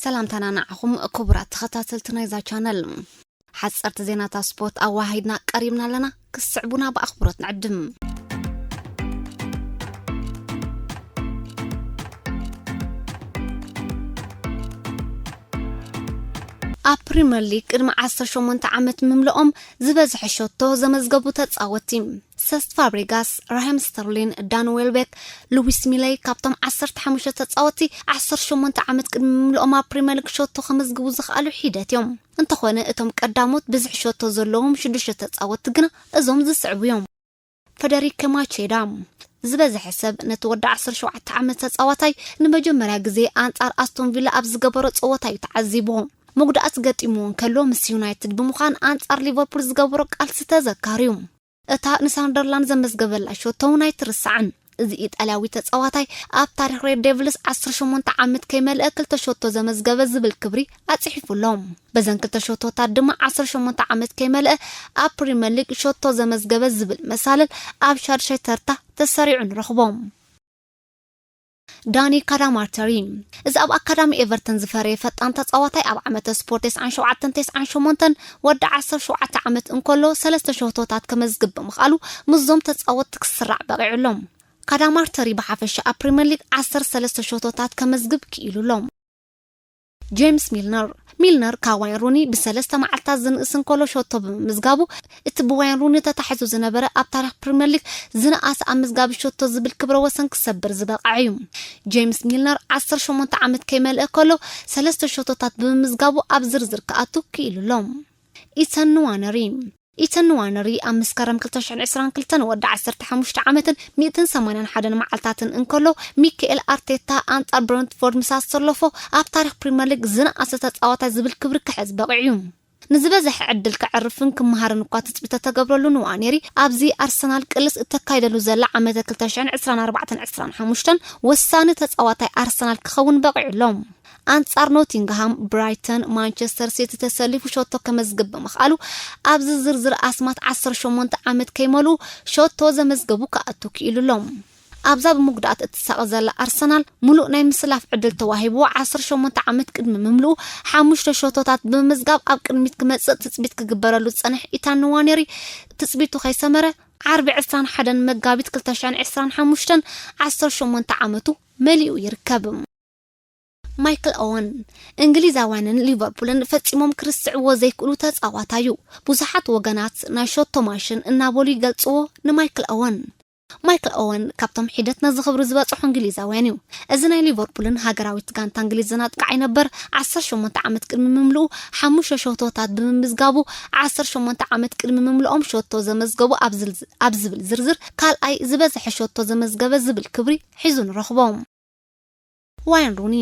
ሰላምታና ንዓኹም ክቡራት ተኸታተልቲ ናይዛ ቻነል። ሓጸርቲ ዜናታት ስፖርት ኣዋሃሂድና ቀሪብና ኣለና። ክስዕቡና ብኣኽብሮት ንዕድም። ኣብ ፕሪምየር ሊግ ቅድሚ ዓሰርተ ሸሞንተ ዓመት ምምልኦም ዝበዝሐ ሸቶ ዘመዝገቡ ተጻወትቲ። ሰስት ፋብሪጋስ፣ ራሂም ስተርሊን፣ ዳን ዌልቤክ፣ ሉዊስ ሚለይ ካብቶም ዓሰርተ ሓሙሽተ ተጻወትቲ ዓሰርተ ሸሞንተ ዓመት ቅድሚ ምምልኦም ኣብ ፕሪምየር ሊግ ሸቶ ከመዝግቡ ዝኽኣሉ ሒደት እዮም። እንተኾነ እቶም ቀዳሞት ብዝሕ ሸቶ ዘለዎም ሽዱሽተ ተጻወትቲ ግና እዞም ዝስዕቡ እዮም። ፈደሪከ ማቼዳ፣ ዝበዝሐ ሰብ ነቲ ወዲ ዓሰርተ ሸውዓተ ዓመት ተጻዋታይ ንመጀመርያ ግዜ ኣንጻር ኣስቶን ቪላ ኣብ ዝገበሮ ጸወታ እዩ ተዓዚብዎ። መጉዳእቲ ገጢምዎ እንከሎ ምስ ዩናይትድ ብምዃን ኣንጻር ሊቨርፑል ዝገበሮ ቃልሲ ተዘካሪ እዩ። እታ ንሳንደርላንድ ዘመዝገበላ ሸቶ እውን ኣይትርሳዕን። እዚ ኢጣልያዊ ተጻዋታይ ኣብ ታሪኽ ሬድ ዴቭልስ ዓሰርተ ሸሞንተ ዓመት ከይመልአ ክልተ ሸቶ ዘመዝገበ ዝብል ክብሪ ኣጽሒፉ ኣሎ። በዘን ክልተ ሸቶታት ድማ ዓሰርተ ሸሞንተ ዓመት ከይመልአ ኣብ ፕሪምየር ሊግ ሸቶ ዘመዝገበ ዝብል መሳልል ኣብ ሻድሻይ ተርታ ተሰሪዑ ንረኽቦ። ዳኒ ካዳማርተሪ፣ እዚ ኣብ ኣካዳሚ ኤቨርተን ዝፈረየ ፈጣን ተጻዋታይ ኣብ ዓመተ ስፖርት ተስዓን ሸውዓተን ተስዓን ሸሞንተን ወዲ ዓሰርተ ሸውዓተ ዓመት እንከሎ ሰለስተ ሸቶታት ከመዝግብ ብምኽኣሉ ምስዞም ተጻወትቲ ክስራዕ በቒዑ ኣሎ። ካዳማርተሪ ብሓፈሻ ኣብ ፕሪምየር ሊግ ዓሰርተ ሰለስተ ሸቶታት ከመዝግብ ክኢሉ ኣሎ። ጄምስ ሚልነር፣ ሚልነር ካብ ዋይን ሩኒ ብሰለስተ መዓልታት ዝንእስ እንከሎ ሸቶ ብምምዝጋቡ እቲ ብዋይን ሩኒ ተታሒዙ ዝነበረ ኣብ ታሪኽ ፕሪምየር ሊግ ዝነኣሰ ኣመዝጋቢ ሸቶ ዝብል ክብረ ወሰን ክሰብር ዝበቕዐ እዩ። ጄምስ ሚልነር ዓሰርተ ሸሞንተ ዓመት ከይመልአ ከሎ ሰለስተ ሸቶታት ብምምዝጋቡ ኣብ ዝርዝር ክኣቱ ክኢሉ ኣሎ። ኢተን ንዋነሪ፣ ኢተን ንዋነሪ ኣብ መስከረም ክልተ ሽሕን ዕስራን ክልተን ወዲ ዓሰርተ ሓሙሽተ ዓመትን ሚእትን ሰማንያን ሓደን መዓልታትን እንከሎ፣ ሚካኤል ኣርቴታ ኣንጻር ብረንትፎርድ ምስ ኣሰለፎ ኣብ ታሪኽ ፕሪምየር ሊግ ዝነኣሰ ተጻዋታይ ዝብል ክብሪ ክሕዝ በቒዑ እዩ። ንዝበዝሐ ዕድል ከዕርፍን ክመሃርን እኳ ትጽቢት ተተገብረሉ ንዋኔሪ፣ ኣብዚ ኣርሰናል ቅልስ እተካይደሉ ዘላ ዓመተ ክልተ ሽሕን ዕስራን ኣርባዕተን ዕስራን ሓሙሽተን ወሳኒ ተጻዋታይ ኣርሰናል ክኸውን በቒዑ ኣሎ። ኣንጻር ኖቲንግሃም፣ ብራይተን፣ ማንቸስተር ሲቲ ተሰሊፉ ሸቶ ከመዝግብ ብምኽኣሉ ኣብዚ ዝርዝር ኣስማት ዓሰርተ ሸሞንተ ዓመት ከይመልኡ ሸቶ ዘመዝገቡ ክኣቱ ክኢሉ ኣሎ። ኣብዛ ብምጉዳኣት እትሳቐ ዘላ ኣርሰናል፣ ምሉእ ናይ ምስላፍ ዕድል ተዋሂብዎ ዓሰርተ ሸሞንተ ዓመት ቅድሚ ምምልኡ ሓሙሽተ ሸቶታት ብምምዝጋብ ኣብ ቅድሚት ክመጽእ ትጽቢት ክግበረሉ ዝጸንሐ ኢታን ንዋኔሪ፣ ትጽቢቱ ከይሰመረ ዓርቢ ዕስራን ሓደን መጋቢት ክልተ ሽሕን ዕስራን ሓሙሽተን ዓሰርተ ሸሞንተ ዓመቱ መሊኡ ይርከብ። ማይክል ኦወን፣ እንግሊዛውያንን ሊቨርፑልን ፈጺሞም ክርስዕዎ ዘይክእሉ ተጻዋታይ እዩ። ብዙሓት ወገናት ናይ ሸቶ ማሽን እናበሉ ይገልጽዎ ንማይክል ኦወን። ማይክል ኦወን ካብቶም ሒደት ነዚ ክብሪ ዝበጽሑ እንግሊዛውያን እዩ። እዚ ናይ ሊቨርፑልን ሃገራዊት ጋንታ እንግሊዝን ኣጥቃዓይ ነበር ዓሰርተ ሸሞንተ ዓመት ቅድሚ ምምልኡ ሓሙሽተ ሸቶታት ብምምዝጋቡ ዓሰርተ ሸሞንተ ዓመት ቅድሚ ምምልኦም ሸቶ ዘመዝገቡ ኣብ ዝል-፣ ኣብ ዝብል ዝርዝር ካልኣይ ዝበዝሐ ሸቶ ዘመዝገበ ዝብል ክብሪ ሒዙ ንረኽቦ። ዋይን ሩኒ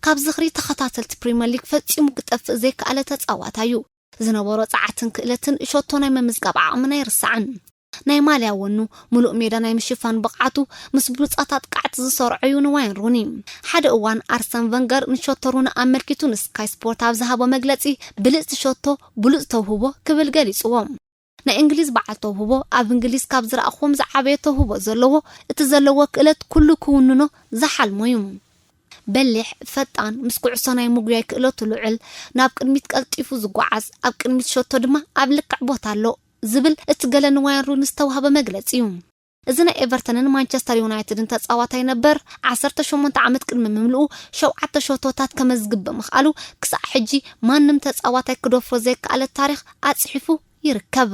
ካብ ዝኽሪ ተኸታተልቲ ፕሪምየር ሊግ ፈጺሙ ክጠፍእ ዘይከኣለ ተጻዋታይ እዩ። ዝነበሮ ጸዓትን ክእለትን ሸቶ ናይ ምምዝጋብ ዓቕምን ኣይርሳዕን። ናይ ማልያ ወኑ፣ ምሉእ ሜዳ ናይ ምሽፋን ብቕዓቱ ምስ ብሉጻት ኣጥቃዕቲ ዝሰርዖ እዩ ንዋይን ሩኒ። ሓደ እዋን ኣርሰን ቨንገር ንሸቶ ሩኒ ኣመልኪቱ ንስካይ ስፖርት ኣብ ዝሃቦ መግለጺ፣ ብልጽቲ ሸቶ፣ ብሉጽ ተውህቦ ክብል ገሊጽዎ። ናይ እንግሊዝ በዓል ተውህቦ፣ ኣብ እንግሊዝ ካብ ዝረኣኹዎም ዝዓበየ ተውህቦ ዘለዎ፣ እቲ ዘለዎ ክእለት ኩሉ ክውንኖ ዝሓልሞ እዩ። በሊሕ፣ ፈጣን፣ ምስ ኩዕሶ ናይ ምጉያይ ክእለቱ ልዑል፣ ናብ ቅድሚት ቀልጢፉ ዝጓዓዝ፣ ኣብ ቅድሚት ሸቶ ድማ ኣብ ልክዕ ቦታ ኣሎ ዝብል እቲ ገለ ንዋይን ሩኒ ዝተዋህበ መግለጺ እዩ። እዚ ናይ ኤቨርተንን ማንቸስተር ዩናይትድን ተጻዋታይ ነበር ዓሰርተ ሸሞንተ ዓመት ቅድሚ ምምልኡ ሸውዓተ ሸቶታት ከመዝግብ ብምኽኣሉ ክሳዕ ሕጂ ማንም ተጻዋታይ ክደፍሮ ዘይከኣለ ታሪኽ ኣጽሒፉ ይርከብ።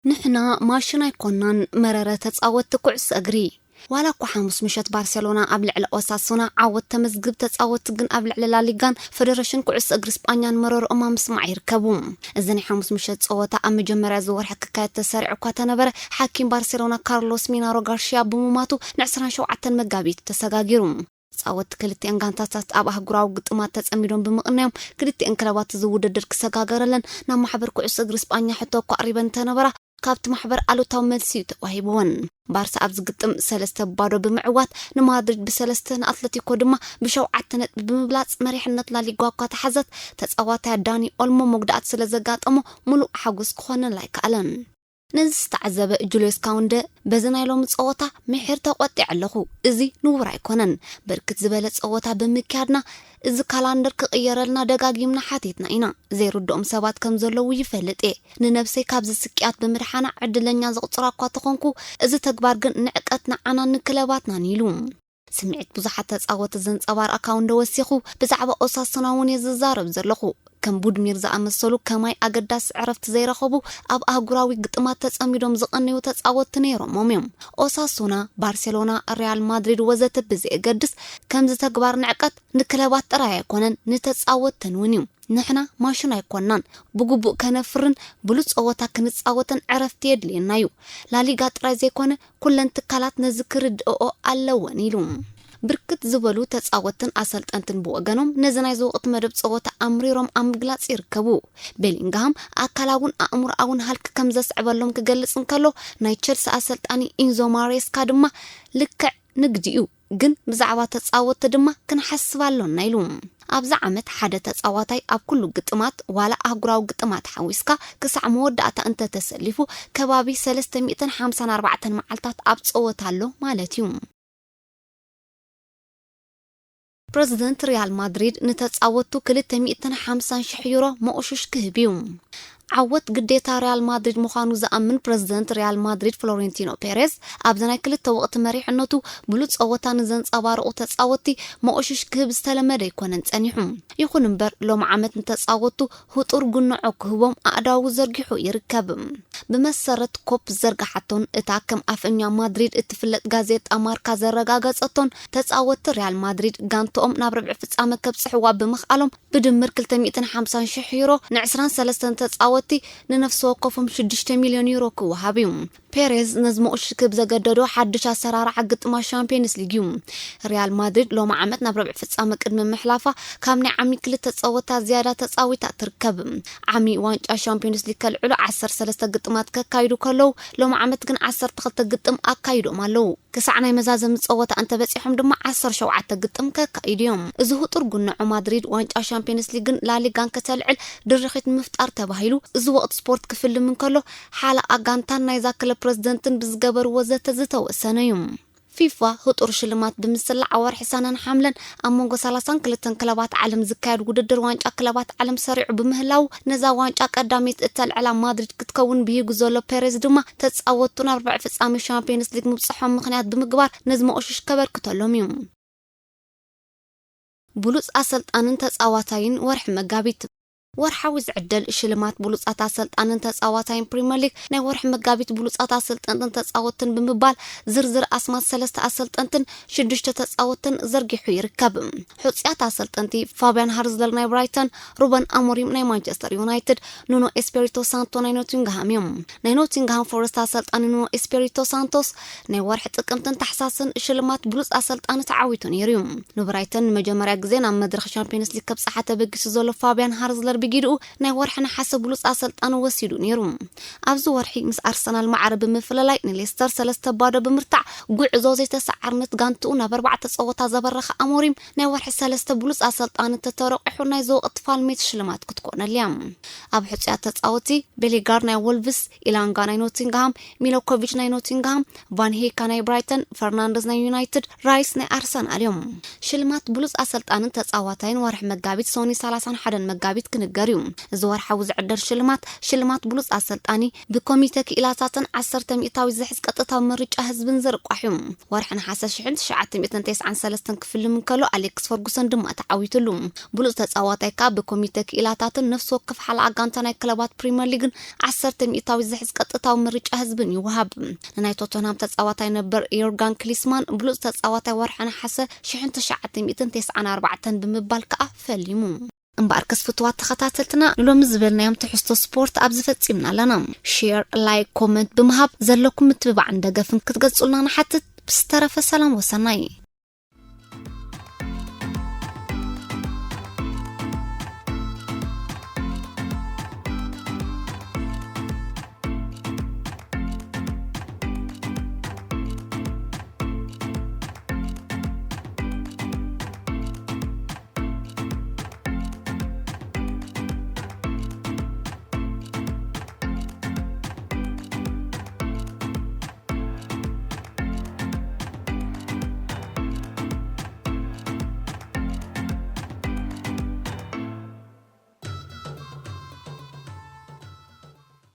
ንሕና ማሽን ኣይኮናን መረረ ተጻወትቲ ኩዕሶ እግሪ። ዋላ እኳ ሓሙስ ምሸት ባርሴሎና ኣብ ልዕሊ ኦሳሱና ዓወት ተመዝግብ፣ ተጻወትቲ ግን ኣብ ልዕሊ ላሊጋን ፈደረሽን ኩዕሶ እግሪ ስጳኛን መረርኦም ኣብ ምስማዕ ይርከቡ። እዚ ናይ ሓሙስ ምሸት ጸወታ ኣብ መጀመርያ እዚ ወርሒ ክካየድ ተሰሪዑ እኳ ተነበረ፣ ሓኪም ባርሴሎና ካርሎስ ሚናሮ ጋርሽያ ብሙማቱ ን ዕስራን ሸውዓተን መጋቢት ተሰጋጊሩ። ተጻወትቲ ክልቲኣን ጋንታታት ኣብ ኣህጉራዊ ግጥማት ተጸሚዶም ብምቕናዮም፣ ክልቲኣን ክለባት እዚ ውድድር ክሰጋገረለን ናብ ማሕበር ኩዕሶ እግሪ ስጳኛ ሕቶ እኳ ኣቕሪበን እንተነበራ፣ ካብቲ ማሕበር ኣሉታዊ መልሲ እዩ ተዋሂብወን። ባርሳ ኣብዚ ግጥም ሰለስተ ባዶ ብምዕዋት ንማድሪድ ብሰለስተ፣ ንኣትለቲኮ ድማ ብሸውዓተ ነጥቢ ብምብላጽ መሪሕነት ላሊጓ እኳ ተሓዘት። ተጻዋታያ ዳኒ ኦልሞ መጉዳእቲ ስለ ዘጋጠሞ፣ ምሉእ ሓጎስ ክኾነላ ኣይከኣለን። ነዚ ዝተዓዘበ ጁልዮስ ካውንደ፣ በዚ ናይ ሎሚ ጸወታ ምሒር ተቖጢዐ ኣለኹ። እዚ ንቡር ኣይኮነን። ብርክት ዝበለ ጸወታ ብምክያድና፣ እዚ ካላንደር ክቕየረልና ደጋጊምና ሓቲትና ኢና። ዘይርድኦም ሰባት ከም ዘለዉ ይፈልጥ እየ። ንነብሰይ ካብዚ ስቅያት ብምድሓና ዕድለኛ ዝቕጽራ እኳ ተኾንኩ፣ እዚ ተግባር ግን ንዕቀት ንዓናን ንክለባትናን ኢሉ። ስምዒት ብዙሓት ተጻወቲ ዘንጸባርቕ ካውንደ ወሲኹ፣ ብዛዕባ ኦሳሱና እውን እየ ዝዛረብ ዘለኹ። ከም ቡድሚር ዝኣመሰሉ ከማይ ኣገዳሲ ዕረፍቲ ዘይረኸቡ፣ ኣብ ኣህጉራዊ ግጥማት ተጸሚዶም ዝቐነዩ ተጻወትቲ ነይሮሞም እዮም። ኦሳሱና፣ ባርሴሎና፣ ሪያል ማድሪድ ወዘተ ብዘየገድስ፣ ከምዚ ተግባር ንዕቀት ንክለባት ጥራይ ኣይኮነን፣ ንተጻወትን እውን እዩ። ንሕና ማሽን ኣይኮናን። ብግቡእ ከነፍርን ብሉጽ ጸወታ ክንጻወትን ዕረፍቲ የድልየና እዩ። ላሊጋ ጥራይ ዘይኮነ፣ ኩለን ትካላት ነዚ ክርድእኦ ኣለወን ኢሉ። ብርክት ዝበሉ ተጻወትን ኣሰልጠንትን ብወገኖም፣ ነዚ ናይዚ ወቕቲ መደብ ጸወታ ኣምሪሮም ኣብ ምግላጽ ይርከቡ። ቤሊንግሃም ኣካላውን ኣእምሮኣውን ሃልኪ ከም ዘስዕበሎም ክገልጽ እንከሎ፣ ናይ ቸልሲ ኣሰልጣኒ ኢንዞ ማሬስካ ድማ፣ ልክዕ ንግዲ እዩ፣ ግን ብዛዕባ ተጻወትቲ ድማ ክንሓስብ ኣሎና ኢሉ። ኣብዚ ዓመት ሓደ ተጻዋታይ ኣብ ኩሉ ግጥማት፣ ዋላ ኣህጉራዊ ግጥማት ሓዊስካ፣ ክሳዕ መወዳእታ እንተተሰሊፉ፣ ከባቢ ሰለስተ ሚእትን ሓምሳን ኣርባዕተን መዓልታት ኣብ ጸወታ ኣሎ ማለት እዩ። ፕረዚደንት ሪያል ማድሪድ ንተጻወትቱ ክልተ ሚእትን ሓምሳን ሽሕ ዩሮ መቑሽሽ ክህብ እዩ። ዓወት ግዴታ ሪያል ማድሪድ ምዃኑ ዝኣምን ፕረዚደንት ሪያል ማድሪድ ፍሎሬንቲኖ ፔሬዝ፣ ኣብዚ ናይ ክልተ ወቕቲ መሪሕነቱ ብሉጽ ጸወታ ንዘንጸባርቑ ተጻወትቲ መቑሽሽ ክህብ ዝተለመደ ኣይኮነን ጸኒሑ። ይኹን እምበር፣ ሎሚ ዓመት ንተጻወትቱ ህጡር ጉንዖ ክህቦም ኣእዳዉ ዘርጊሑ ይርከብ። ብመሰረት ኮፕ ዝዘርግሓቶን እታ ከም ኣፈኛ ማድሪድ እትፍለጥ ጋዜጣ ማርካ ዘረጋገጸቶን፣ ተጻወትቲ ሪያል ማድሪድ ጋንትኦም ናብ ርብዒ ፍጻመ ከብጽሕዋ ብምኽኣሎም፣ ብድምር ክልተ ሚእትን ሓምሳን ሽሕ ዩሮ ን ዕስራን ሰለስተን ተጻወትቲ፣ ንነፍሲ ወከፎም ሽዱሽተ ሚልዮን ዩሮ ክወሃብ እዩ። ፔሬዝ ነዚ መቑሽሽ ክህብ ዘገደዶ ሓድሽ ኣሰራርዓ ግጥማት ሻምፒዮንስ ሊግ እዩ። ሪያል ማድሪድ ሎሚ ዓመት ናብ ርብዒ ፍጻመ ቅድሚ ምሕላፋ፣ ካብ ናይ ዓሚ ክልተ ጸወታ ዝያዳ ተጻዊታ ትርከብ። ዓሚ ዋንጫ ሻምፒዮንስ ሊግ ከልዕሉ ዓሰርተ ሰለስተ ግጥማት ከካይዱ ከለዉ፣ ሎሚ ዓመት ግን ዓሰርተ ክልተ ግጥም ኣካይዶም ኣለዉ። ክሳዕ ናይ መዛዘሚ ጸወታ እንተበጺሖም ድማ ዓሰርተ ሸውዓተ ግጥም ከካይዱ እዮም። እዚ ህጡር ጉንዖ ማድሪድ ዋንጫ ሻምፒዮንስ ሊግን ላሊጋን ከተልዕል ድርኺት ንምፍጣር ተባሂሉ፣ እዚ ወቕቲ ስፖርት ክፍልም እንከሎ፣ ሓለቓ ጋንታን ናይዛ ክለብ ፕረዚደንትን ብዝገበርዎ ዘተ ዝተወሰነ እዩ። ፊፋ ህጡር ሽልማት ብምስላዕ፣ ወርሒ ሰነን ሓምለን ኣብ መንጎ ሰላሳን ክልተን ክለባት ዓለም ዝካየድ ውድድር ዋንጫ ክለባት ዓለም ሰሪዑ ብምህላው፣ ነዛ ዋንጫ ቀዳመይቲ እተልዕላ ማድሪድ ክትከውን ብሂጉ ዘሎ ፔሬዝ ድማ፣ ተጻወትቱ ናብ ርብዒ ፍጻሜ ሻምፒዮንስ ሊግ ምብጽሖም ምኽንያት ብምግባር፣ ነዚ መቑሽሽ ከበርክተሎም እዩ። ብሉጽ ኣሰልጣንን ተጻዋታይን ወርሒ መጋቢት። ወርሓዊ ዝዕደል ሽልማት ብሉጻት ኣሰልጣንን ተጻዋታይን ፕሪምየር ሊግ ናይ ወርሒ መጋቢት ብሉጻት ኣሰልጠንትን ተጻወትን ብምባል፣ ዝርዝር ኣስማት ሰለስተ ኣሰልጠንትን ሽዱሽተ ተጻወትን ዘርጊሑ ይርከብ። ሕጹያት ኣሰልጠንቲ፣ ፋብያን ሃርዝለር ናይ ብራይተን፣ ሩበን ኣሞሪም ናይ ማንቸስተር ዩናይትድ፣ ኑኖ ኤስፔሪቶ ሳንቶ ናይ ኖቲንግሃም እዮም። ናይ ኖቲንግሃም ፎረስት ኣሰልጣኒ ኑኖ ኤስፔሪቶ ሳንቶስ፣ ናይ ወርሒ ጥቅምትን ታሕሳስን ሽልማት ብሉጽ ኣሰልጣኒ ተዓዊቱ ነይሩ እዩ። ንብራይተን ንመጀመርያ ግዜ ናብ መድረኽ ሻምፒዮንስ ሊግ ከብጽሓ ተበጊሱ ዘሎ ፋብያን ሃርዝለር፣ ብጊድኡ ናይ ወርሒ ነሓሰ ብሉጽ ኣሰልጣኒ ወሲዱ ነይሩ። ኣብዚ ወርሒ ምስ ኣርሰናል ማዕረ ብምፍልላይ፣ ንሌስተር ሰለስተ ባዶ ብምርታዕ፣ ጉዕዞ ዘይተሰዓርነት ጋንትኡ ናብ ኣርባዕተ ጸወታ ዘበረኸ ኣሞሪም፣ ናይ ወርሒ ሰለስተ ብሉጽ ኣሰልጣኒ ተተረቂሑ፣ ናይዚ ወቕቲ ፋልሜት ሽልማት ክትኮነሉ እያ። ኣብ ሕጹያት ተጻወቲ፣ ቤሊጋርድ ናይ ወልቭስ፣ ኢላንጋ ናይ ኖቲንግሃም፣ ሚሎኮቪች ናይ ኖቲንግሃም፣ ቫን ሄካ ናይ ብራይተን፣ ፈርናንደዝ ናይ ዩናይትድ፣ ራይስ ናይ ኣርሰናል እዮም። ሽልማት ብሉጽ ኣሰልጣንን ተጻዋታይን ወርሒ መጋቢት፣ ሶኒ ሰላሳን ሓደን መጋቢት ክንገር እዩ። እዚ ወርሓዊ ዝዕደል ሽልማት፣ ሽልማት ብሉጽ ኣሰልጣኒ፣ ብኮሚተ ክኢላታትን ዓሰርተ ሚእታዊት ዝሕዝ ቀጥታዊ ምርጫ ህዝብን ዝርቋሕ እዩ። ወርሒ ነሓሰ ሽሕን ትሽዓተ ሚእትን ተስዓን ሰለስተን ክፍልም እንከሎ፣ ኣሌክስ ፈርጉሰን ድማ ተዓዊትሉ። ብሉጽ ተጻዋታይ ከኣ ብኮሚተ ክኢላታትን ነፍሲ ወከፍ ሓለቓ ጋንታ ናይ ክለባት ፕሪምየር ሊግን ዓሰርተ ሚእታዊት ዝሕዝ ቀጥታዊ ምርጫ ህዝብን ይወሃብ። ንናይ ቶተንሃም ተጻዋታይ ነበር ዮርጋን ክሊስማን ብሉጽ ተጻዋታይ ወርሒ ነሓሰ ሽሕን ትሽዓተ ሚእትን ተስዓን ኣርባዕተን ብምባል ከኣ ፈሊሙ። እምበኣርከስ ፍቱዋት ተኸታተልትና፣ ንሎሚ ዝበልናዮም ትሕዝቶ ስፖርት ኣብዚ ፈጺምና ኣለና። ሼር፣ ላይክ፣ ኮመንት ብምሃብ ዘለኩም ምትብባዕን ደገፍን ክትገልጹልና ንሓትት። ብዝተረፈ ሰላም ወሰናይ።